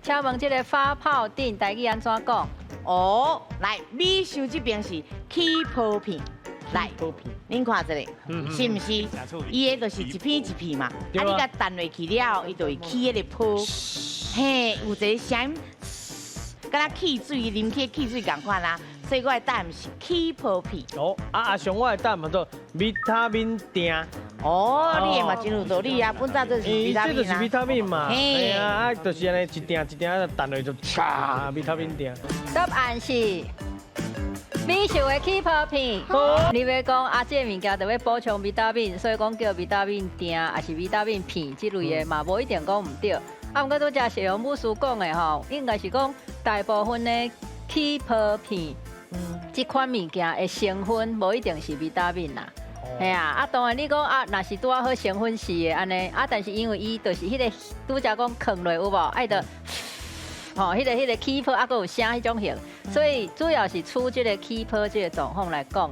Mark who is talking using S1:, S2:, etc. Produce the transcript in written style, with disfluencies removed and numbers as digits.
S1: 請問這个發泡錠台語按怎講？
S2: 哦，來，美秀這邊是起泡片，來，恁看這个，是毋是？伊的就是一片一片嘛，啊，你共彈落去了後，伊就會起彼个泡，嘿，有一个聲音，敢若汽水啉起汽水仝款啦，所以我的答案是起泡片。
S3: 哦，啊阿雄，我的答案叫做維他命錠。
S2: 哦，你的嘛真有道理啊，本早就是維他命。
S3: 這就是維他命嘛。嘿啊，啊，就是按呢一錠一錠彈落就嚓，維他命錠。
S1: 答案是美秀的起泡片。你欲講啊，這个物件著欲補充維他命，所以講叫維他命錠，抑是維他命片這類的嘛，無一定講毋對。啊，毋過拄才謝陽武師講的吼，應該是講大部分的起泡片，這款物件的成分無一定是維他命啦。嘿啊，啊當然你講啊，若是拄仔好成分是的按呢，啊但是因為伊就是彼个拄才講囥落有無，愛著吼，彼个起泡啊，閣有聲彼種型，所以主要是處這个起泡這个狀況來講。